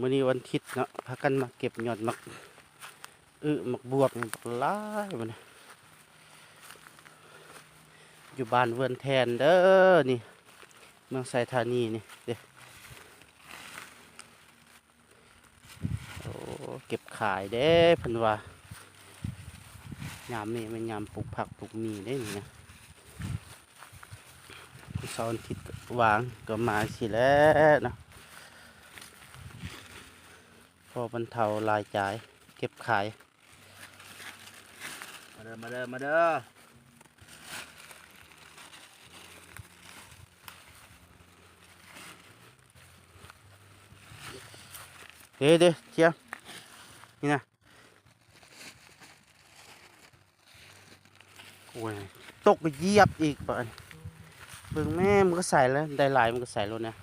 ມື້ນີ້ວັນທິດເນາະ ພາກັນມາເກັບຍອດໝາກອຶ ໝາກບວບນີ້ ບັກຫຼາຍບັດນີ້ ຢູ່ບ້ານເວືອນແທ່ນເດີນີ້ ເມືອງໄຊທານີນີ້ເດ້. ໂອ້ ເກັບຂາຍເດ້ເພິ່ນວ່າ ຍາມນີ້ແມ່ນຍາມປູກຜັກປູກໝີ່ເດ້ນີ້ນະ ເສົາອາທິດຫວ່າງກໍມາຊີ້ແຫຼະເນາະ ພໍບັນເທົາລາຍຈ່າຍ ເກັບຂາຍ. ມາເດີ ມາເດີ ມາເດີ ເດ້ ເດ້ ຈຽມ ນີ້ນະ ໂອ້ຍ ຕົກກໍຢຽບອີກບາດນີ້ ເບິ່ງແມ່ ມັນກໍໃສ່ແລ້ວ ໄດ້ຫຼາຍມັນກໍໃສ່ໂລດນະ.